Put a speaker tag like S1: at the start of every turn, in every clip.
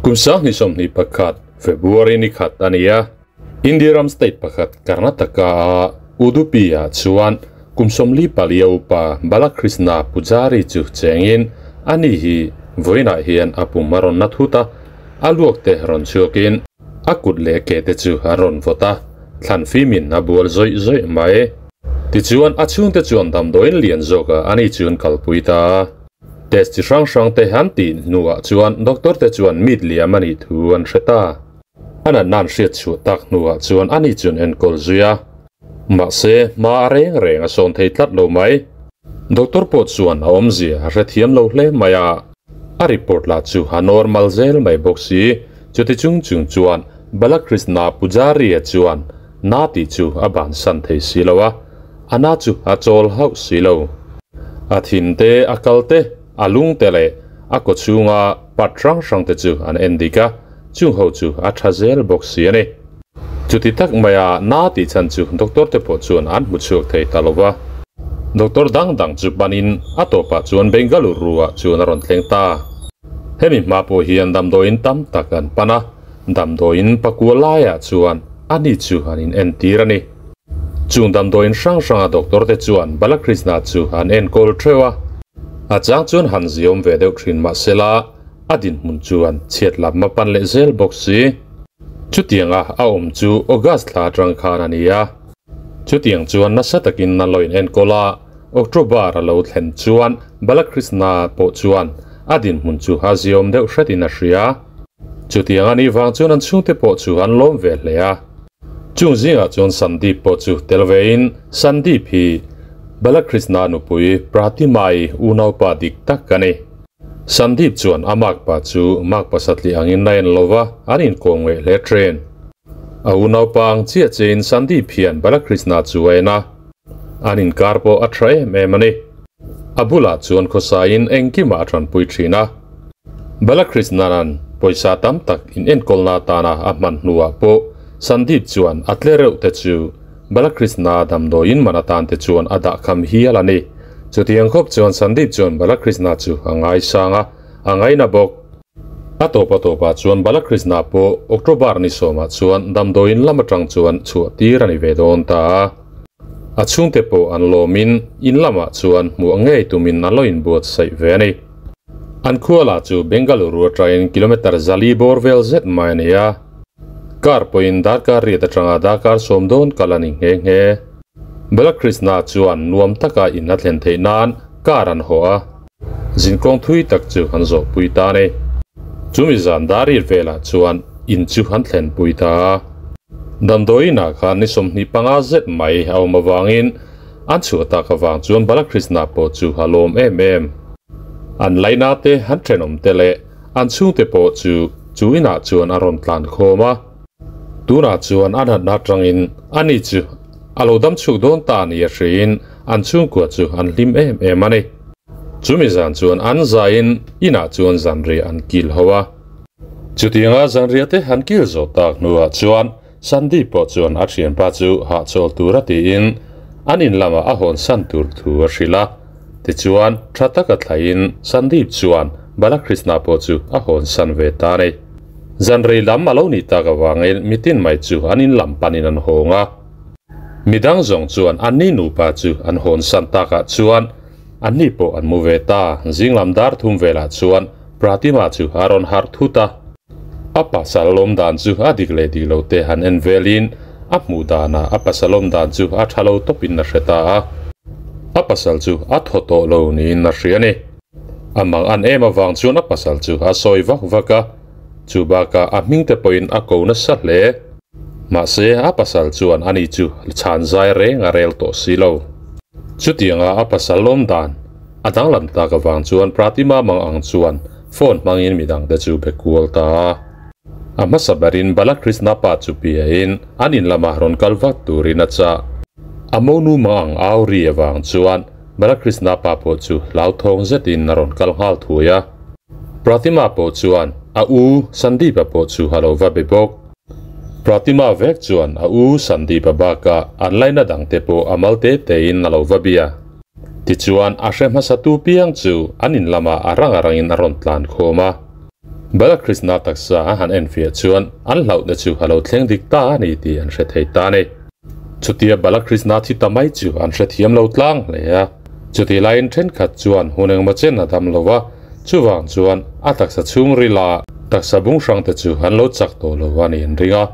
S1: Kum 2021 February ni khat ania India ram state pakhat Karnataka a Udupi ah chuan kum 44 upa Balakrishna Pujari chu chengin ani hi voina hian a pum a rawn na thut a, a luak te rawn chhuakin a kut leh ke te chu a rawn vawt a, thlan fimin a bual zawih zawih mai. Tichuan a chhungte chuan damdawiin lian zawka ani chuan kalpui ta a. Test chi hrang hrang te han tih hnuah chuan doctor te chuan mit liam a nih thu an hre ta. A natna an hriat chhuah tak hnuah chuan ani chuan enkawl zui a. Mahse, hma a reng reng a sawn thei tlat lo mai. Doctor pawh chuan a awmzia a hrethiam lo hle mai a. A report lah chu a normal zel mai bawk si. Chuti chung chung chuan Balakrishna Pujari-a chuan na tih chu a bansan thei si lo a, a na chu a chawl hauh si lo. A thin te, a kal te, a lung te leh a kaw chhunga pat hrang hrang te chu an en dik a, chung ho chu a tha zel bawk si a ni. Chuti tak maia na tih chhan chu doctor te pawh chuan an hmu chhuak thei ta lo va. Doctor dang dang chu panin a tawpah chuan Bengaluru ah chuan a rawn thleng ta. Hemi hma pawh hian damdawiin tam tak an pan a, damdawiin pakua laiah chuan ani chu an in entir a ni. Chung damdawiin hrang hranga doctor te chuan Balakrishna chu an enkawl theuh a, a chang chuan han ziawm ve deuh thin mahsela a dinhmun chuan chhiat lam a pan leh zel bawk si. Chutianga a awm chu August thla atang khan a ni a. Chutiang chuan nasa takin a lo in enkawl a, October a lo thlen chuan Balakrishna pawh chuan a dinhmun chu a ziawm deuh hretin a hria. Chutiang a nih vang chuan an chhungte pawh chu an lawm ve hle a. Chung zingah chuan Sandeep pawh chu tel vein Sandeep hi Balakrishna nupui Pratima-i unaupa dik tak a ni. Sandeep chuan a makpa chu makpa satliah angin a en lo va, an inkawm ngeih hle thin. A unaupa ang chiah chein Sandeep hian Balakrishna chu a en a, an inkar pawh a tha em em a ni. A bulah chuan khawsaiin engkimah a tanpui thin a. Balakrishnan-a'n pawisa tam tak in enkawlna atana a hman hnuah pawh Sandeep chuan a tle reuh te chu Balakrishna damdawiin man atan te chuan a dah kham hial a ni. Chutiang khawp chuan Sandeep chuan Balakrishna chu a ngaisang a, a ngaina bawk. A tawp a tawpah chuan Balakrishna pawh October ni sawmah chuan damdawiin lam atang chuan chhuah tir a ni ve dawn ta a. A chhungte pawh an lawmin in lamah chuan hmuh ngei tumin an lo inbuatsaih ve a ni. An khua lah chu Bengaluru atangin kilometre zali bawr vel zet mai a ni a. Car pawhin darkar riat atanga darkar sawm dawn kal a ni nghe nghe. Balakrishna chuan nuam taka in a thlen theih nan car an hawh a. Zinkawng thui tak chu an zawhpui ta a ni. Chumi zan dar ir velah chuan in chu an thlenpui ta a. Damdawiinah khan ni 25 zet mai a awm avangin an chhuah tak avang chuan Balakrishna pawh chu a lawm em em. An laina te an thenawm te leh an chhungte pawh chu chu inah chuan a rawn tlan khawm a. Tunah chuan a natna atangin ani chu a lo dam chhuk dawn ta ni a hriin an chhungkua chu an hlim em em a ni. Chumi zan chuan an zaiin inah chuan zanriah an kil ho a. Chutianga zanriah te han kil zawh tak hnuah chuan Sandeep pawh chuan a thianpa chu hahchawl tur a tiin an in lamah a hawn san tur thu a hrilh a. Tichuan, tha taka thlaiin Sandeep chuan Balakrishna pawh chu a hawn san ve ta a ni. Zanrei lam a lo nih tak avangin mitin mai chu an in lam panin an hawng a. Midang zawng chuan anni nupa chu an hawn san takah chuan anni pawh an mu ve ta. Zinglam dar thum velah chuan Pratima chu a rawn harh thut a. A pasal lawm dan chu a dik leh dik lo te han en velin a hmuh danah a pasal awm dan chu a tha lo tawpin a hre ta a. A pasal chu a thaw tawh lo niin a hria a ni. A mang an em avang chuan a pasal chu a sawi vak vak a, chu bakah a hming te pawhin a ko nasa hle. Mahse a pasal chuan ani chu chhan zai reng a rel tawh si lo. Chutianga a pasal lawm dan A danglam tak avang chuan Pratima mang ang chuan phone hmangin midangte chu be kual ta a. A hmasa berin Balakrishna pa chu piahin an in lamah rawn kal vak turin a chah. A monu mang ang au ri avang chuan Balakrishna pa pawh chu hlauthawng zetin a rawn kal nghal thui a. Pratima pawh chuan a u Sandeep-a pawh chu a lo va be bawk. Pratima vek chuan a u Sandeep-a bakah an laina dangte pawh a mal te tein a lo va bia. Tichuan, a hre hmasa tu piang chu an in lamah a rang a rangin a rawn tlan khawm a. Balakrishna taksa an han enfiah chuan an hlauhna chu a lo thleng dik ta a ni tih an hre thei ta a ni. Chutia Balakrishna thi ta mai chu an hrethiam lo tlang hle a. Chutih laiin thenkhat chuan hun engmaw chen a dam lo va, chuvang chuan a taksa chhungrila taksa bung hrangte chu an lo chak tawh lo a ni an ring a.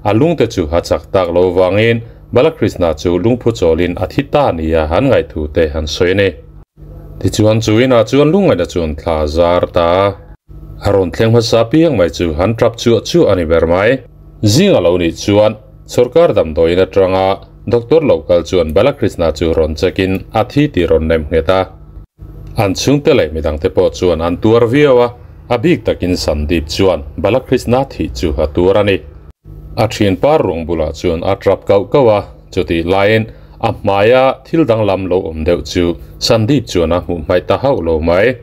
S1: A lungte chu a chak tak lo vangin Balakrishna chu lungphu chawlin a thi ta nia an ngaihthute an sawi a ni. Tichuan chu inah chuan lungngaihna chuan thla a zar ta a. A rawn thleng hmasa piang mai chu han tap chuah chuah a ni ber mai. Zing a lo nih chuan sorkar damdawiin atanga doctor lo kal chuan Balakrishna chu rawn check in a thi tih rawn nem nghet a. An chhungte leh midangte pawh chuan an tuar viau a, a bik takin Sandeep chuan Balakrishna thih chu a tuar a ni. A thianpa ruang bulah chuan a tap kauh kauh a, chutih laiin A hmaia thil danglam lo awm deuh chu Sandeep chuan a hmuh hmaih ta hauh lo mai.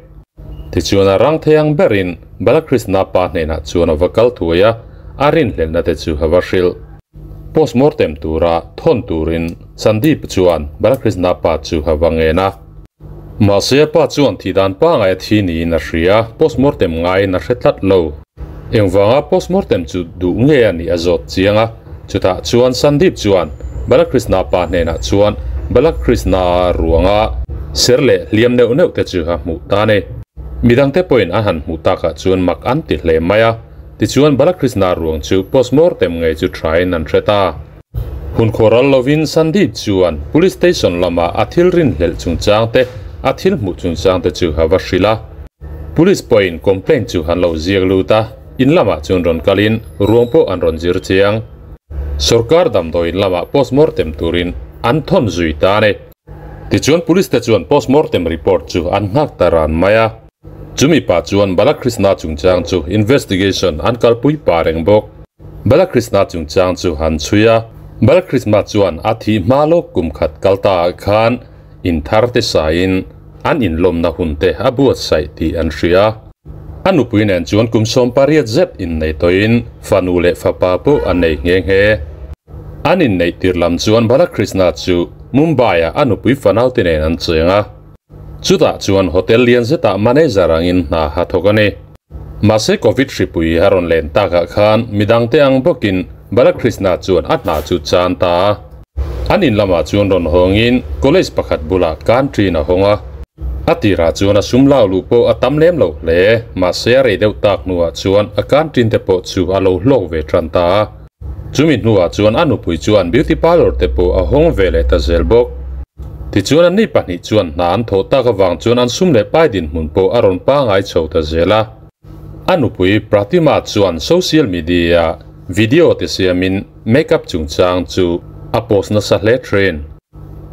S1: Tichuan a rang thei ang berin Balakrishna pa hnenah chuan a va kal thuai a, a rinhlelhna te chu a va hrilh. Postmortem tura thawn turin Sandeep chuan Balakrishna pa chu a va ngen a. Mahse a pa chuan thih dan pangai a thi niin a hria, postmortem ngaiin a hre tlat lo. Engvanga postmortem chu duh nge a nih a zawt chiang a, chutah chuan Sandeep chuan Balakrishna pa hnenah chuan Balakrishna ruanga ser leh hliam neuh neuh te chu a hmuh ta a ni. Midangte pawhin an han hmuh takah chuan mak an ti hle mai a, tichuan Balakrishna ruang chu postmortem ngei chu thain an hre ta. Hun khawral lovin Sandeep chuan Police Station lama a thil rinhlelh chungchang te, a thil hmuh chungchang te chu a va hrilh a. Police pawhin complaint chu an lo ziak lut a, in lamah chuan rawn kalin ruang pawh an rawn zir chiang. Sorkar damdawiin lamah postmortem turin an thawn zui ta a ni. Tichuan Police te chuan postmortem report chu an nghak ta ran mai a. Chumi pah chuan Balakrishna chungchang chu investigation an kalpui pah reng bawk. Balakrishna chungchang chu an chhui a, Balakrishna chuan a thih hma lawk kum khat kal ta ah khan in thar te saiin an inlawmna hun te a buatsaih tih an hria. A nupui nen chuan kum 18 zet innei tawhin fanu leh fapa pawh a nei nghe nghe. An inneih tir lam chuan Balakrishna chu Mumbai-ah a nupui fanaute nen an cheng a. Chutah chuan hotel lian zetah manager angin hna a thawk a ni. Mahse Covid hripui a rawn len takah khan midangte ang bawkin Balakrishna chuan a hna chu chan ta a. An in lamah chuan rawn hawngin college pakhat bulah canteen a hawng a. A tirah chuan a sum lau luh pawh a tam lem lo hle, mahse a rei deuh tak hnuah chuan a canteen te pawh chu a lo hlawk ve tan ta a. Chumi hnuah chuan a nupui chuan beauty parlour te pawh a hawng ve leh ta zel bawk. Tichuan anni pahnih chuan hna an thawh tak avang chuan an sum leh pai dinhmun pawh a rawn pangai chho ta zel a. A nupui Pratima chuan social media video te siamin makeup chungchang chu a post nasa hle thin.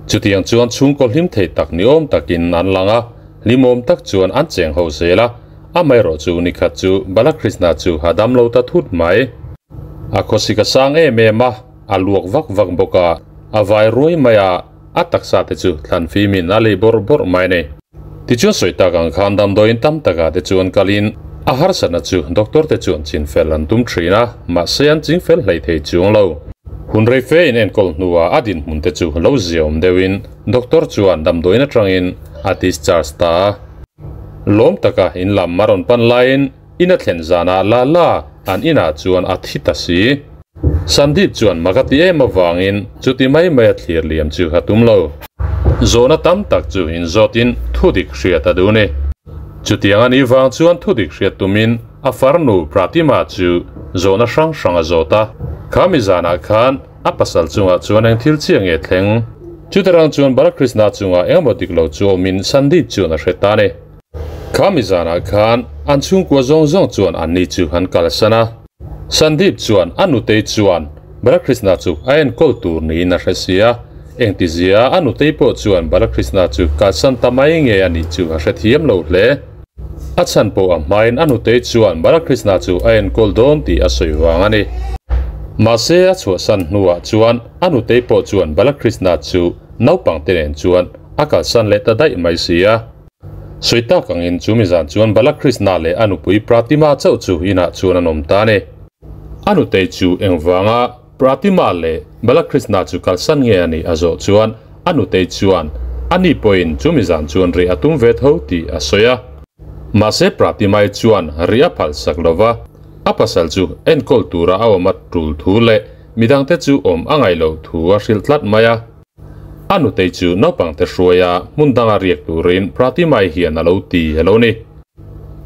S1: Chutiang chuan chhungkaw hlim thei tak ni awm takin an lang a, hlimawm tak chuan an cheng ho zel a. Amaherawh chu nikhat chu Balakrishna chu a dam lo ta thut mai. A khawsik a sang em em a, a luak vak vak bawk a, a vai ruai mai a, a taksa te chu thlan fimin a lei bawrh bawrh mai a ni. Tichuan sawi tak ang khan damdawiin tam takah te chuan kalin a harsatna chu doctor te chuan chinfel an tum thin a, mahse an chingfel hlei thei chuang lo. Hun rei fe in enkawl hnuah a dinhmun te chu lo ziaawm deuhin doctor chuan damdawiin atangin a discharge ta a. Lawm taka in lam a rawn pan laiin in a thlen zanah la la an inah chuan a thi ta si. Sandeep chuan mak a ti em avangin chuti mai mai a thlir liam chu a tum lo. Zawhna tam tak chu inzawtin thudik hriat a duh ni. Chutiang a nih vang chuan thudik hriat tumin a farnu Pratima chu zawhna hrang hrang a zawt a. Kha mi zanah khan A pasal chungah chuan eng thil chiah nge thleng? Chutarang chuan Balakrishna chungah engemaw dik lo chu awmin Sandeep chuan a hre ta a ni. Kha mi zanah khan an chhungkua zawng zawng chuan anni chu an kalsan a. Sandeep chuan a nutei chuan Balakrishna chu a enkawl tur niin a hre si a. Engtizia a nutei pawh chuan Balakrishna chu kalsan ta mai nge a nih chu a hrethiam lo hle. A chhan pawh a hmain a nutei chuan Balakrishna chu a enkawl dawn tih a sawi vang a ni. Mahse a chhuahsan hnuah chuan a nutei pawh chuan Balakrishna chu naupang te nen chuan a kalsan leh ta daih mai si a. Sawi tak angin chu mizan chuan Balakrishna leh a nupui Pratima chauh chu inah chuan an awm ta a ni. A nutei chu engvanga Pratima leh Balakrishna chu kalsan nge a nih a zawh chuan a nutei chuan a ni pawhin chumi zan chuan rih a tum ve tho tih a sawi a. Mahse Pratimai chuan ri a phal sak lova, a pasal chu enkawl tura a awm a tul thu leh midangte chu awm a ngaih loh thu a hrilh tlat mai a. A nutei chu naupangte hruaia hmun danga riak turin Pratimai hian a lo ti a lo ni.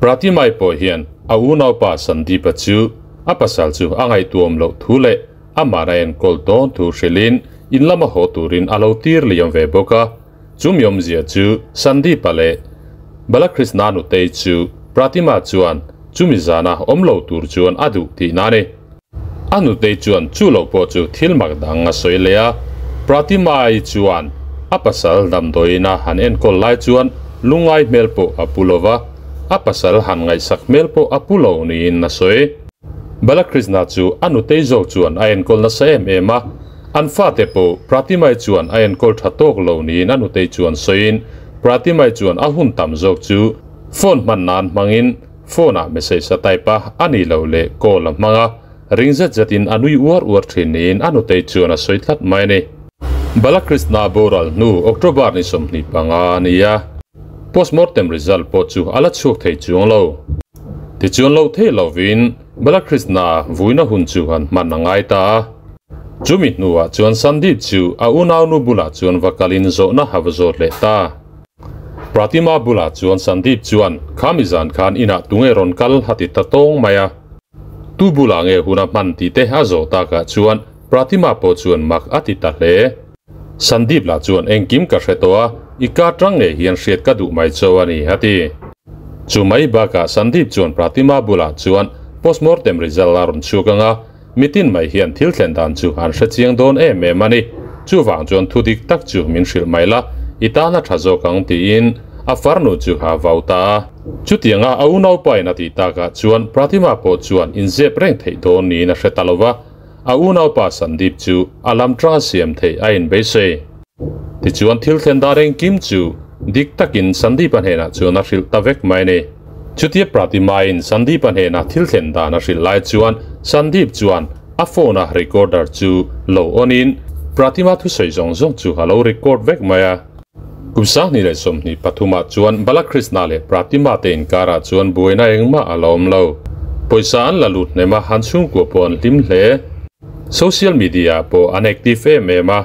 S1: Pratimai pawh hian a unaupa Sandeep-a chu a pasal chu a ngaihtuam loh thu leh amah a enkawl dawn thu hrilhin in lama haw turin a lo tir liam ve bawk a. Chumi awmzia chu Sandeep-a leh Balakrishna nutei chu Pratima chuan chumi zana awm lo tur chuan a duh tihna a ni. A nutei chuan chu lo pawh chu thil mak dang a sawi leh a, Pratima-i chuan a pasal damdawiina han enkawl lai chuan lungngai hmel pawh a pu lo va, a pasal han ngaihsak hmel pawh a pu lo niin a sawi. Balakrishna chu a nutei zawk chuan a enkawl nasa em em a, an fate pawh Pratima-i chuan a enkawl tha tawk lo niin a nutei chuan sawiin Pratima-i chuan a hun tam zawk chu phone hman nan hmangin Phone ah message a type a, a nih loh leh call a hmang a, ring zet zet in a nui uar uar thin niin a nutei chuan a sawi tlat mai a ni. Balakrishna boral hnu October ni 25 a ni a, postmortem result pawh chu a la chhuak thei chuang lo. Tichuan loh theih lovin Balakrishna vuina hun chu han hman a ngai ta a. Chumi hnuah chuan Sandeep chu a unaunu bulah chuan va kalin zawhna a va zawt leh ta. Pratima bulah chuan Sandeep chuan, Khami zan khan inah tunge rawn kal a ti ta tawng mai a. Tu bulah nge hun a hman tih te a zawh takah chuan Pratima pawh chuan mak a ti ta hle. Sandeep lah chuan engkim ka hre tawh a, i ka tang ngei hian hriat ka duh mai cho a ni a ti. Chu mai bakah Sandeep chuan Pratima bulah chuan postmortem result a rawn chhuak ang a, mitin mai hian thil thlen dan chu an hre chiang dawn em em a ni. Chuvang chuan thu dik tak chu min hrilh mai la, i tan a tha zawk ang tiin a farnu chu a vau ta a. Chutianga a unaupain a tih takah chuan Pratima pawh chuan inzep reng theih dawn niin a hre ta lo va, a unaupa Sandeep chu a lam tanga siam theih a inbeisei. Tichuan thil thlen dan engkim chu dik takin Sandeep-a hnenah chuan a hrilh ta vek mai a ni. Chutia Pratima-in Sandeep-a hnena thil thlen dan a hrilh lai chuan Sandeep chuan a phone-a recorder chu lo on-in Pratima thusawi zawng zawng chu a lo record vek mai a. Kum 2023-ah chuan Balakrishna leh Pratima te inkarah chuan buaina engmah a la awm lo. Pawisa an la lut hnem a, an chhungkua pawh an hlim hle. Social media-ah pawh an active em em a.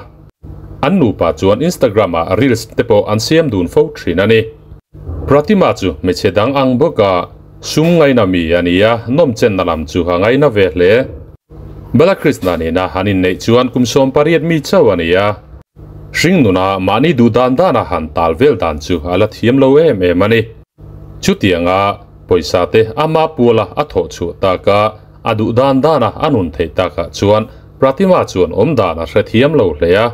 S1: An nupa chuan Instagram-ah reels te pawh an siam dun fo thin a ni. Pratima chu hmeichhe dang ang bawka sum ngaina mi a ni a, nawmchenna lam chu a ngaina ve hle. Balakrishna nena han inneih chuan kum 18 mi chauh a ni a. Hring nuna mahni duh dan dana han tal vel dan chu a la thiam lo em em a ni. Chutianga pawisa te ama puala a thawh chhuah taka a duh dan dana a nun theih takah chuan Pratima chuan awm dan a hrethiam lo hle a.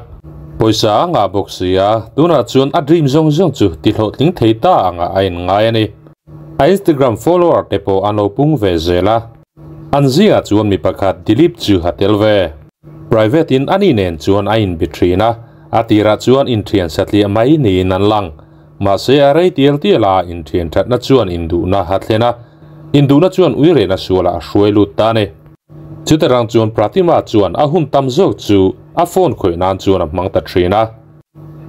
S1: Pawisa a ngah bawk si a, tunah chuan a dream zawng zawng chu tihlawhtling thei ta angah a inngai a ni. A Instagram follower te pawh an lo pung ve zel a. An zingah chuan mi pakhat Dilip chu a tel ve. Private in ani nen chuan a inbi thin a, a tirah chuan inthian satliah mai niin an lang. Mahse a rei tial tial a, inthian thatna chuan induhna a thlen a, induhna chuan uirehna sualah a hruai lut ta a ni. Chutarang chuan Pratima chuan a hun tam zawk chu a phone khawih nan chuan a hmang ta thin a.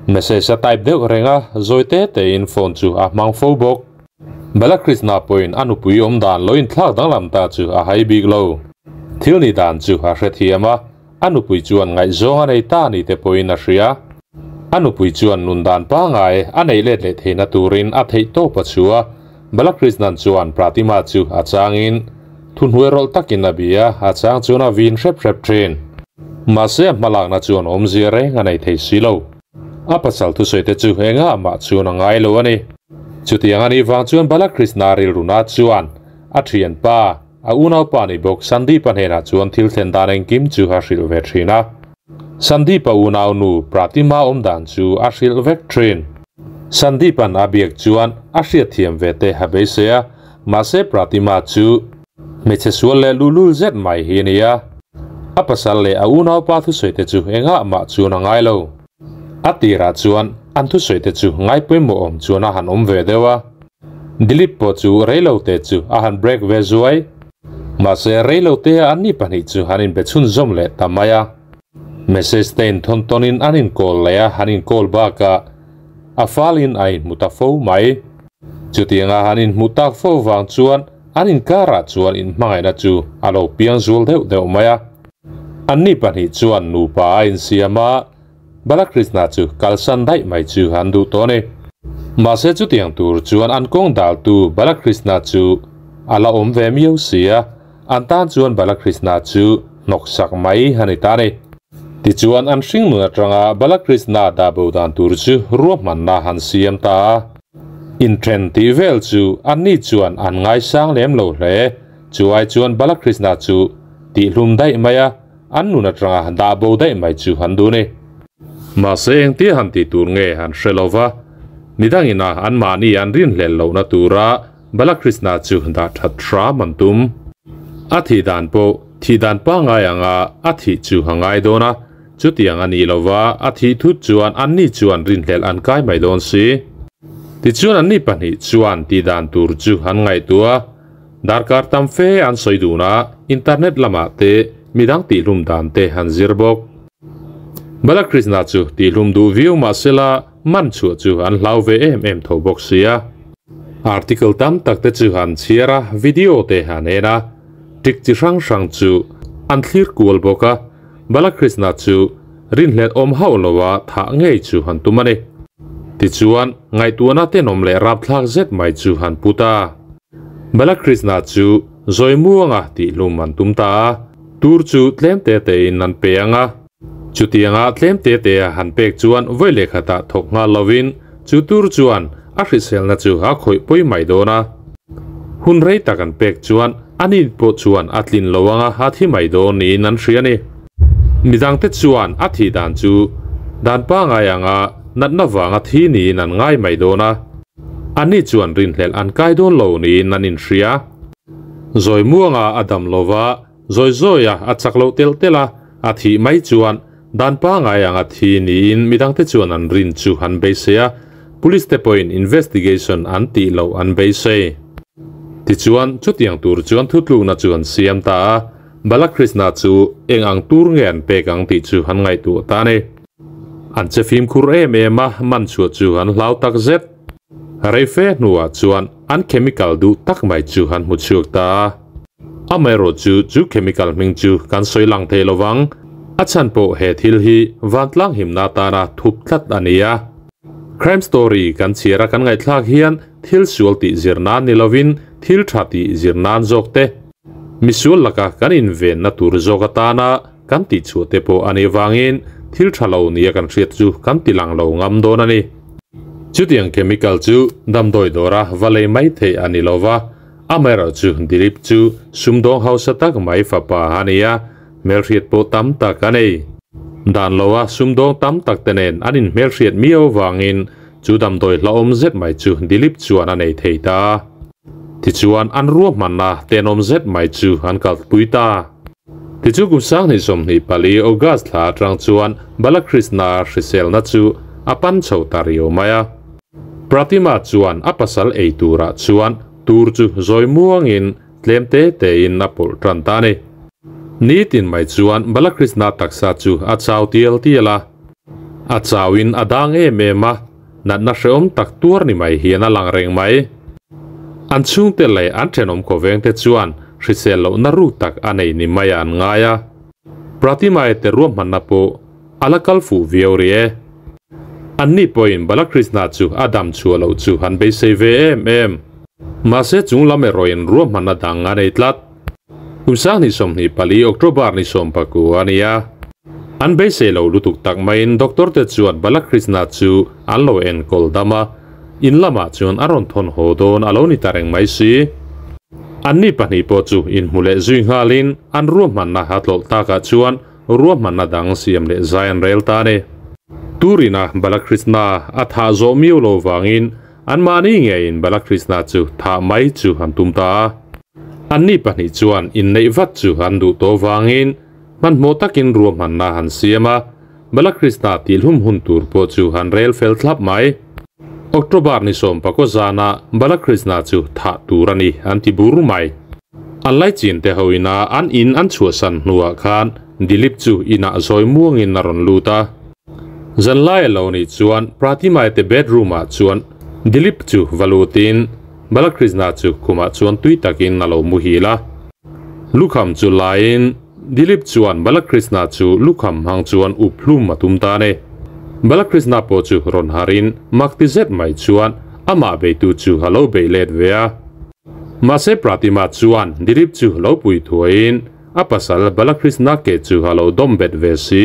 S1: Message a type deuh reng a, zawi te tein phone chu a hmang fo bawk. Balakrishna pawhin a nupui awm dan lo inthlak danglam ta chu a hai bik lo. Thil ni dan chu a hrethiam a, a nupui chuan ngaihzawng a nei ta ni te pawhin a hria. A nupui chuan nun dan pangai a neih let leh theihna turin a theih tawp a chhu a, Balakrishnan chuan Pratima chu a changin thuhnuai rawlh takin a bia, a chang chuan a vin hrep hrep thin. Mahse a hmalakna chuan awmzia reng a nei thei si lo. A pasal thusawi te chu engah mah chuan a ngai lo a ni. Chutiang a nih vang chuan Balakrishna rilruna chuan a thianpa, a unaupa ni bawk Sandeep-a hnenah chuan thil thlen dan engkim chu a hrilh ve thin a. Sandeep-a unaunu Pratima awm dan chu a hrilh vek thin. Sandeep-a'n a biak chuan a hriatthiam ve te a beisei a, mahse Pratima chu hmeichhe sual leh luhlul zet mai hi a ni a. A pasal leh a unaupa thusawi te chu engah mah chuan a ngai lo. A tirah chuan an thusawi te chu ngai pawimawh awm chuan a han awm ve deuh a. Dilip pawh chu reilote chu a han break ve zuai. Mahse reilote ah anni pahnih chu an inbe chhunzawm leh ta mai a. Message te inthawn tawnin an inkawl leh a, an inkawl bakah a falin a inhmu ta fo mai. Chutianga han inhmuh tak fo vang chuan an inkarah chuan inhmangaihna chu a lo piang zual deuh deuh mai a. Anni pahnih chuan nupa a insiam a, Balakrishna chu kalsan daih mai chu an duh tawh a ni. Mahse chutiang tur chuan an kawng daltu Balakrishna chu a la awm ve miau si a, an tan chuan Balakrishna chu hnawksak mai a ni ta a ni. Tichuan an hringnun atanga Balakrishna dah bo dan tur chu ruahmanna han siam ta a. Inthen tih vel chu anni chuan an ngaisang lem lo hle. Chu ai chuan Balakrishna chu tihhlum daih mai a, an nun atanga dah bo daih mai chu an duh a ni. Mahse engtia han tih tur nge an hre lo va, midangina anmahni an rinhlelh lohna tura Balakrishna chu dah that hram an tum. A thih dan pawh thih dan pangngai anga a thih chu a ngai dawn a, chutiang a nih lova a thih thut chuan anni chuan rinhlelh an kai mai dawn si. Tichuan anni pahnih chuan tih dan tur chu an ngaihtuah a, darkar tam fe an sawi dun a, internet lamah te midang tihhlum dan te an zir bawk. Balakrishna chu tihhlum duh viau mahsela man chhuah chu an hlau ve em em tho bawk sia. Article tam tak te chu an chhiar a, video te an en a, tik chi hrang hrang chu an thlir kual bawk a, Balakrishna chu rinhlelh awm hauh lo a thah ngei chu han tum a ni. Tichuan, ngaihtuahna tenawm leh rapthlak zet mai chu han pu ta. Balakrishna chu Zawimuanga tihhlum an tum ta a, tur chu tlem te tein an pe ang a. Chutianga tlem te te a han pek chuan vawi leh khatah thawk nghal lovin chu tur chuan a hriselna chu a khawih pawi mai dawn a. Hun rei tak an pek chuan a ni pawh chuan a tlin lo anga a thi mai dawn niin an hria a ni. Midangte chuan a thih dan chu dan pangai anga natna vanga thi niin an ngai mai dawn a. Ani chuan rinhlelh an kai dawn lo niin an inhria. Zawi muanga a dam lova Zawi zawia a chak loh telh telh a, a thih mai chuan dan pangai anga thi niin midangte chuan an rin chu an beisei a, police te pawhin investigation an tih loh an beisei. Tichuan, chutiang tur chuan thutlukna chu an siam ta a, Balakrishna chu eng ang tur nge an pek ang tih chu an ngaihtuah ta a ni. An che fimkhur em em a, man chhuah chu an hlau tak zet. Rei fe hnuah chuan an chemical duh tak mai chu an hmu chhuak ta a. Amaherawh chu chu chemical hming chu kan sawi lang thei lo vang. A chhan pawh he thil hi vantlang himna atana thup tlat a ni a. Crime story kan chhiar a kan ngaihthlak hian thil sual tih zir nan ni lovin thil tha tih zir nan zawk te, misual laka kan invenna tur zawk atana kan tihchhuah te pawh a nih vangin thil tha lo nia kan hriat chu kan ti lang lo ngam dawn a ni. Chutiang chemical chu damdawi dawra va lei mai theih a ni lo va, amaherawhchu Dilip chu sumdawng hausa tak mai fapa a ni a, hmelhriat pawh tam tak a nei. Dan loa sumdawng tam tak te nen an inhmelhriat miau vangin chu damdawi hlauhawm zet mai chu Dilip chuan a nei thei ta. Tichuan an ruahmanna tenawm zet mai chu an kalpui ta. Tichu kum sanghnih 24 August thla atang chuan Balakrishna hriselna chu a pan chho ta riau mai a. Pratima chuan a pasal ei turah chuan tur chu zawi muangin tlem te tein a pawlh tan ta a ni. Nitin mai chuan Balakrishna taksa chu a chau tial tial a. A chauin a dang em em a, natna hrehawm tak tuar ni mai hian a lang reng mai. An chhungte leh an thenawm khawvengte chuan hrisel lohna ruk tak a nei ni mai an ngai a. Pratima-i te ruahmanna pawh a la kal fuh viau rih e. Anni pawhin Balakrishna chu a dam chhuah loh chu an beisei ve em em. Mahse chung lam erawhin ruahmanna dang a nei tlat. Kum 2024 October ni 19 a ni a. An beisei lo lutuk tak maiin doctor te chuan Balakrishna chu an lo enkawl dam a, in lamah chuan a rawn thawn haw dawn a lo ni ta reng mai si. Anni pahnih pawh chu inhmu leh zui nghalin an ruahmanna a tlawlh takah chuan ruahmanna dang siam leh zai an rel ta a ni. Turina Balakrishna a thah zawh miau lo vangin anmahni ngeiin Balakrishna chu thah mai chu an tum ta a. Anni pahnih chuan inneih vat chu an duh tawh vangin hmanhmawh takin ruahmanna an siam a, Balakrishna tihhlum hun tur pawh chu an rel fel thlap mai. October ni 19 zana Balakrishna chu thah tur a ni an ti bur mai. An laichin te hoina an in an chhuahsan hnuah khan Dilip chu inah zawi muangin a rawn lut a. Zanlai a lo nih chuan Pratima te bedroom ah chuan Dilip chu va lutin. Balakrishna chu khumah chuan tui takin a lo muhil a. Lukham chu laiin Dilip chuan Balakrishna chu lukham hmang chuan up hlum a tum ta a ni. Balakrishna pawh chu rawn harin mak ti zet mai chuan amah beitu chu a lo bei let ve a. Mahse Pratima chuan Dilip chu lo pui thuaiin a pasal Balakrishna ke chu a lo dawm bet ve si.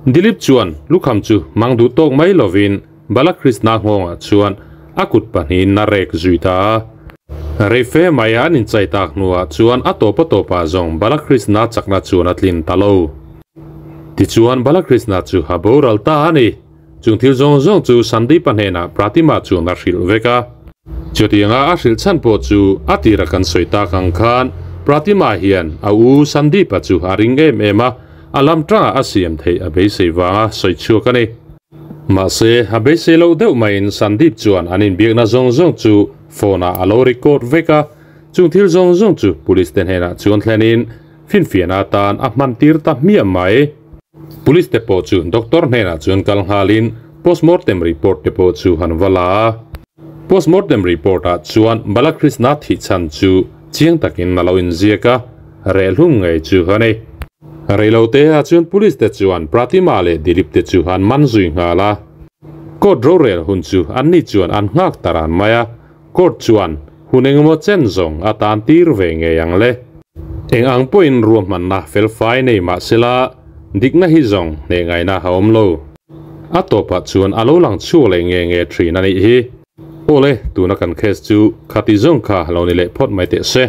S1: Dilip chuan lukham chu hmang duh tawk mai lovin Balakrishna nghawngah chuan a kut pahnihin a rek zui ta a. Reife mai an inchai tak hnuah chuan a tawp a tawpah zawng Balakrishna chakna chuan a tlin ta lo. Tichuan Balakrishna chu a boral ta a ni. Chung thil zawng zawng chu Sandeep-a hnenah Pratima chuan a hrilh vek a. Chutianga a hrilh chhan pawh chu a tira kan sawi tak ang khan Pratima hian a u Sandeep-a chu a ring em em a, a lam tangah a siam theih a beisei vanga sawi chhuak a ni. Mahse, a beisei loh deuh maiin Sandeep chuan an inbiakna zawng zawng chu phone ah a lo record vek a, chung thil zawng zawng chu police te hnenah chuan thlenin finfiahna atan a hman tir ta hmiah mai. Police te pawh chu doctor hnenah chuan kal nghalin postmortem report te pawh chu han va la a. Postmortem report ah chuan Balakrishna thih chhan chu chiang takin a lo inziak a, rehhlum ngei chu a ni. Reilote ah chuan police te chuan Pratima leh Dilip te chu an man zui nghal a. Court rorel hun chu anni chuan an nghak ta ran mai a, court chuan hun engemaw chen zawng a tan tir ve ngei ang le. Eng ang pawhin ruahmanna felfai nei mah sela dikna hi zawng hneh ngaihna a awm lo. A tawpah chuan a lo lang chhuak leh nge nge thin a nih hi. Awle, tuna kan case chu khati zawng kha lo ni leh phawt mai teh se.